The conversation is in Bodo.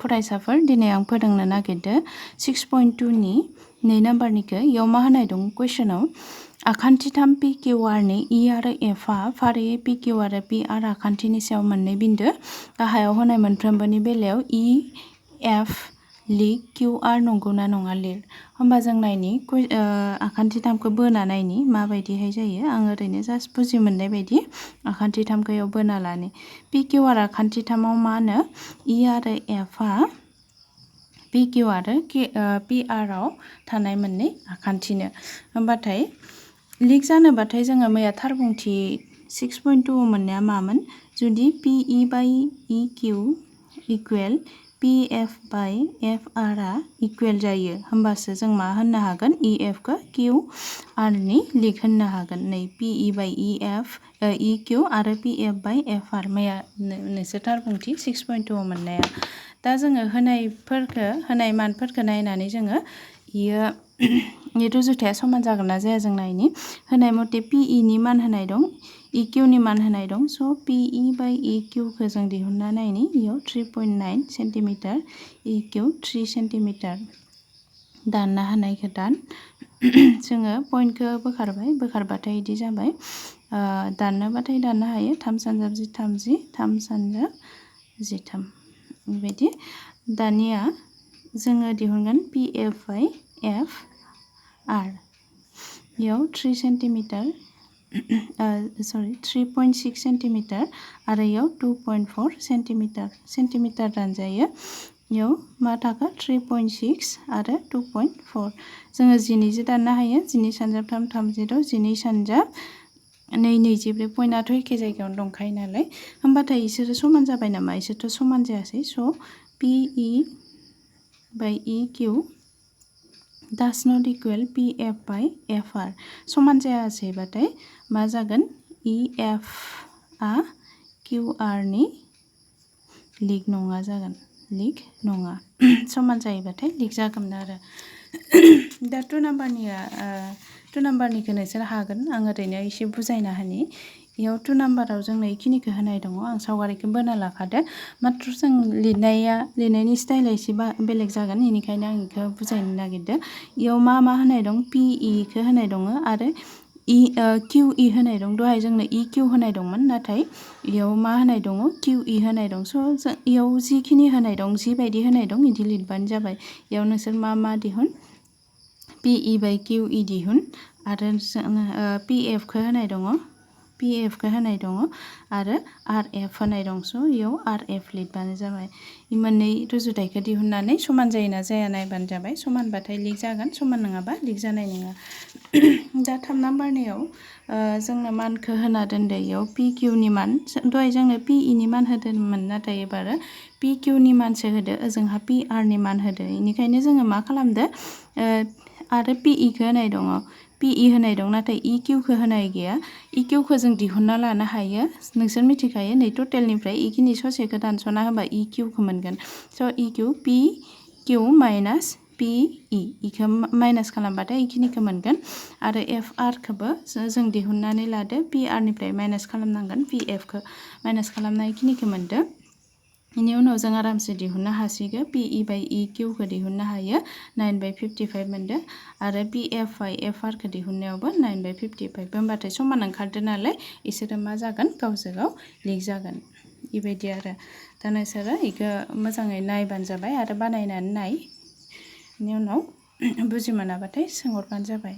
फरायसाफोर दिनै आं फोरोंनो नागिरदो 6.2 नि 2 नाम्बारनिखौ इयाव मा होनाय दं कुइसनाव आखान्थिथाम पि किउ आर नि इ आरो एफ आ फारियै पि किउ आरो पि आर आखान्थिनि सायाव मोननै बिन्दो गाहायाव होनाय मोनफ्रोमबोनि बेलायाव इ एफ लिग किउ आर नंगौना नङा लिर होमबा जों नायनि आखान्थिथामखौ बोना नायनि माबायदिहाय जायो आं ओरैनो जास्ट बुजि मोननाय बायदि आखान्थिथामखौ इयाव बोना लानि पि किउ आर आखान्थिथामाव मा होनो इ आरो एफ आ पि किउ आरो पि आर आव थानाय मोननै आखान्थिनो होमबाथाय लिक जानोबाथाय जोङो मैया थार बुंथि 6.2 मोननाया मामोन जुदि पि इ बाय E Q equal P F बाय एफ आर आ इकुवेल जायो होमबासो जों मा होननो हागोन इ एफ खौ किउ आर नि लिक होननो हागोन नै पि इ बाय इ एफ इ किउ आरो पि एफ बाय एफ आर मैया नोंसोर थार बुंथि 6.2 मोननाया दा जोङो होनाय मानफोरखौ नायनानै जोङो इयो रुजुथाया समान जागोन ना जाया जों नायनि होनाय मथे पि इ नि मान होनाय दं इ किउ नि मान होनाय दं स' पि इ बाय इ किउ खौ जों दिहुनना नायनि इयाव 3.9 सेन्टिमिटार इ किउ 3 सेन्टिमिटार दाननो हानायखौ दान जोङो पइन्टखौ बोखारबाथाय इदि जाबाय दाननोबाथाय दाननो हायो 3 सानजाब 30 3 सानजाब 13 बेबायदि दानिया जोङो दिहुनगोन पि एफ बाय एफ आर इयाव 3 सेन्टिमिटार सरि 3.6 सेन्टिमिटार आरो इयाव 2.4 सेन्टिमिटार दानजायो इयाव मा थाखो 3.6 आरो 2.4 जोङो 12 जो दाननो हायो 12 सानजाब 3 30 12 सानजाब 2 24 पइन्टआथ' एखे जायगायावनो दंखायो नालाय होमबाथाय इसोरो समान जाबाय नामा इसोरथ' समान जायासै स' पि इ बाय इ किउ डास नट इकुवेल पि एफ बाय एफ आर समान जायासैबाथाय मा जागोन इ एफ आ किउ आर नि लिक नङा जागोन लिक नङा समान जायोबाथाय लिक जागोन आरो दा 2 नाम्बारनिखौ नोंसोर हागोन आं ओरैनो एसे बुजायना होनि इयाव 2 नाम्बाराव जोंनो इखिनिखौ होनाय दङ आं सावगारिखौ बोना लाखादो मात्र जों लिरनायनि स्टाइला एसे बेलेग जागोन बेनिखायनो आं इखौ बुजायनो नागिरदो इयाव मा होनाय दं पि इ खौ होनाय दङ आरो किउ इ होनाय दं दहाय जोंनो इ किउ होनाय दंमोन नाथाय इयाव मा होनाय दङ किउ इ होनाय दं स' इयाव जिखिनि होनाय दं जिबायदि होनाय दं इदि लिरबानो जाबाय इयाव नोंसोर मा दिहुन पि इ बाय किउ इ दिहुन आरो पि एफ खौ होनाय दङ आरो आर एफ होनाय दं स' इयाव आर एफ लिरबानो जाबाय इ मोननै रुजुथायखौ दिहुननानै समान जायोना जाया नायबानो जाबाय समानबाथाय लिक जागोन समान नङाबा लिक जानाय नङा दा 3 नाम्बारनियाव जोंनो मानखौ होना दोनदो इयाव पि किउ नि मान दहाय जोंनो पि इ नि मान होदोंमोन नाथाय एबार पि किउ नि मानसो होदो ओजोंहा पि आर नि मान होदो बेनिखायनो जोङो मा खालामदो आरो पि इ खौ होनाय दङ पि इ होनाय दं नाथाय इ किउ खौ होनाय गैया इ किउ खौ जों दिहुनना लानो हायो नोंसोर मिथिखायो नै टटेलनिफ्राय इखिनि ससेखौ दानस'ना होबा इ किउ खौ मोनगोन so' E Q P Q minus P E इखौ माइनास खालामबाथाय इखिनिखौ मोनगोन आरो एफ आर खौबो जों दिहुननानै लादो पि आर निफ्राय माइनास खालामनांगोन पि एफ खौ माइनास खालामना इखिनिखौ मोनदो बेनि उनाव जों आरामसे दिहुननो हासिगोन पि इ बाय इ किउ खौ दिहुननो हायो 9/55 मोनदो आरो पि एफ बाय एफ आर खौ दिहुननायावबो 9/55 होमबाथाय समान ओंखारदो नालाय इसोरो मा जागोन गावजों गाव लिक जागोन बेबायदि आरो दा नोंसोरो इखौ मोजाङै नायबानो जाबाय आरो बानायनानै नाय बेनि उनाव बुजि मोनाबाथाय सोंहरबानो जाबाय